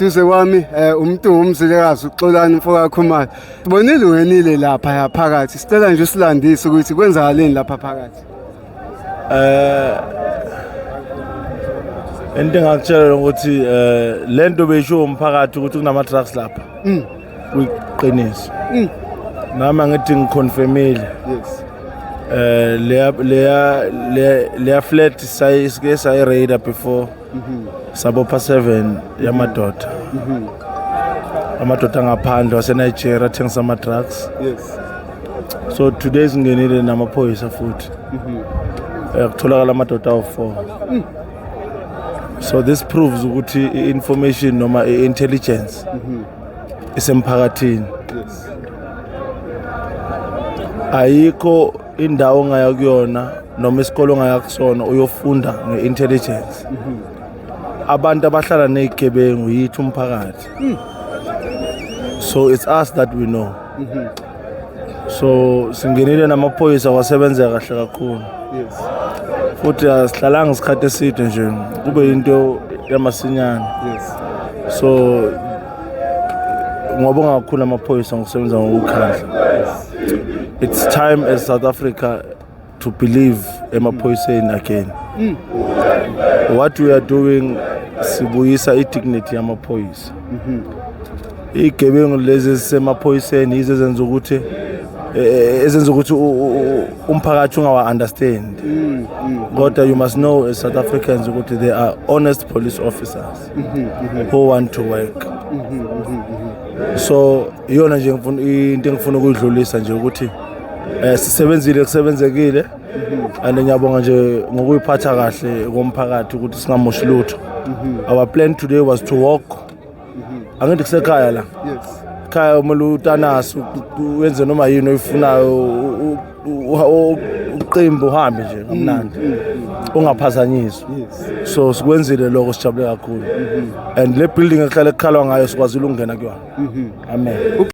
Duze kwami umuntu uMzilikazi uXolani mfoka Khumalo. Sibonile ungenile lapha yaphakathi. Sicela nje usilandise ukuthi kwenzakaleni lapha phakathi. Into engakutshela ukuthi lento beyisho umphakathi ukuthi kunama drugs lapha. Kuyiqiniso. Nami angithi ngiconfirmile. Leya flat sayisike sayi raida before. Sabopha 7 yamadoda. Amadoda ngaphandle wase Nigeria athengisa ama drugs. So today singenile namaphoyisa futhi. Kutholakala amadoda awu4. So this proves ukuthi i-information noma i-intelligence isemphakathini. Ayikho indawo ongaya kuyona noma isikole ongaya kusona uyofunda nge-intelligence. Abantu abahlala nezigebengu yithi umphakathi. So it's us that we know. So singenile namaphoyisa, kwasebenzeka kahle kakhulu. Futhi asihlalanga isikhathi eside nje, kube into yamasinyane. So ngiyabonga kakhulu amaphoyisa ngokusebenza ngokukhandla. It's time as South Africa to believe emaphoyiseni again. What we are doing, sibuyisa i-dignity yamaphoyisa. Igebengu lezi ezisemaphoyiseni yizo ezenza ukuthi umphakathi ungawa understand, kodwa you must know as South Africans ukuthi there are honest police officers who want to work. So iyona nje ngifuna, into engifuna ukuyidlulisa nje ukuthi sisebenzile, kusebenzekile, and ngiyabonga nje ngokuyiphatha kahle komphakathi ukuthi singamoshi lutho. Our plan today was to walk. Angithi kusekhaya la? Yes. Ekhaya kumele utanasi, wenze noma yini oyifunayo, uqimbe, uhambe nje kamnandi, ungaphazanyiswa. So sikwenzile lokho, sijabule kakhulu, and le building ehlale kukhalwa ngayo sikwazile ukungena kuyona. Amen.